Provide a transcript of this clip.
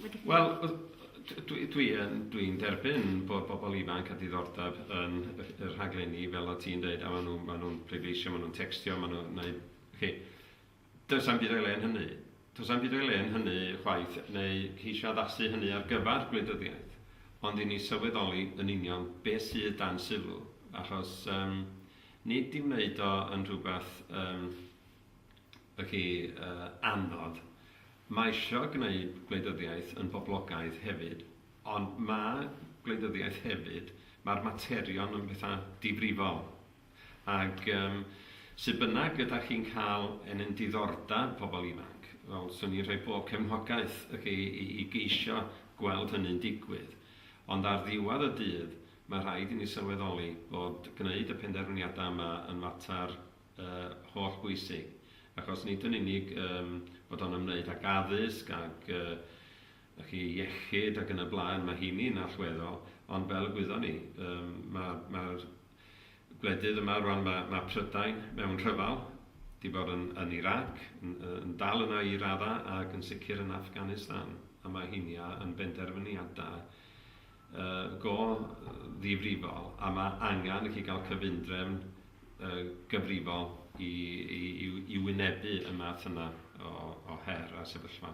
Wedi Wel, dwi, dwi yn, dwi'n derbyn bod bobl ifanc â diddordeb yn y, y rhaglenni, fel o ti'n dweud, a maen nhw'n ma nhw pleidleisio, maen nhw'n textio, maen nhw'n gwneud. Chi, does am byd o'i le yn hynny. Does am byd o'i le yn hynny chwaith, neu ceisio addasu hynny ar gyfer gwleidyddiaeth, ond i ni sylweddoli yn union beth sydd dan sylw, achos um, nid i wneud o yn rhywbeth um, chi, anodd. Mae isio gwneud gwleidyddiaeth yn boblogaidd hefyd, ond mae gwleidyddiaeth hefyd, mae'r materion yn bethau difrifol. Ac um, sut bynnag ydych chi'n cael ennyn diddordeb pobl ifanc, wel, swn i'n rhoi bob cefnogaeth i chi i, i geisio gweld hynny'n digwydd. Ond ar ddiwedd y dydd, mae rhaid i ni sylweddoli bod gwneud y penderfyniadau yma yn fater holl bwysig, achos nid yn unig um, bod o'n ymwneud ag addysg ag uh, chi iechyd ac yn y blaen, mae hynny'n allweddol, ond fel y gwyddon ni, um, mae'r ma gwledydd yma rwan, mae, mae Prydain mewn rhyfel, di bod yn, yn Iraq, yn, yn dal yna i radda ac yn sicr yn Afghanistan, a mae hynny yn benderfyniadau uh, go ddifrifol, a mae angen i chi gael cyfundrefn gyfrifol i, i, i, i wynebu y math yna o, o her a sefyllfa.